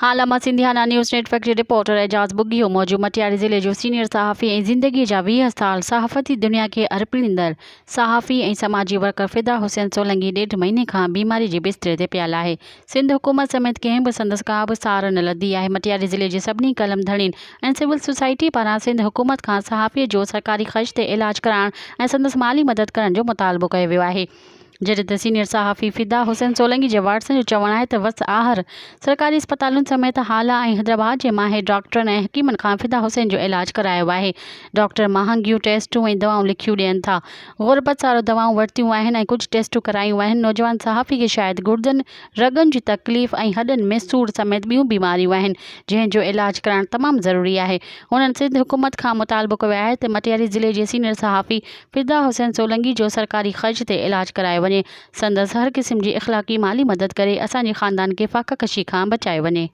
هالا مان Sindhiana news net work جي reporter Ejaz Bughio موجب مٽياري ضلعي جو سينيئر صحافي ۽ زندگي جا 20 سال صحافتي دنيا کي ارپيندڙ صحافي ۽ سماجي ورڪر فدا حسين سولنگي ڏيڍ مهيني کان بيماري جي بستري تي پيل آهي. سنڌ حڪومت سميت ڪنهن به سندس ڪا به سار نه لڌي آهي. مٽياري ضلعي جي سڀني قلم ڌڻين ۽ سول سوسائٽي پاران سنڌ حڪومت کان صحافي جو سرڪاري خرچ تي علاج ڪرائڻ ۽ سندس مالي مدد ڪرڻ جو مطالبو ڪيو ويو آهي. جڏهن ته سينيئر صحافي فدا حسين سولنگي جي وارثن جو چوڻ آهي ته وس آهر سرڪاري اسپتالن سميت هالا ۽ حيدرآباد جي ماهر ڊاڪٽرن ۽ حڪيمن کان فدا حسين جو علاج ڪرايو آهي، ڊاڪٽر مهانگيون ٽيسٽون ۽ دوائون لکيون ڏين ٿا، غربت سارو دوائون ورتيون آهن ۽ ڪجهه ٽيسٽون ڪرايون آهن، نوجوان صحافي کي شايد گڙدن، رڳن جي تڪليف ۽ هڏن ۾ سور سميت ٻيون بيماريون آهن، جنهن جو علاج ڪرائڻ تمام ضروري آهي، هنن سنڌ حڪومت کان مطالبو ڪيو آهي ته مٽياري ضلعي جي سينيئر صحافي فدا حسين سولنگي جو سرڪاري خرچ تي علاج ڪرايو وڃي، سندس هر قسم جي اخلاقي مالي مدد ڪري اسان جي خاندان کي فاقه ڪشي کان بچايو وڃي.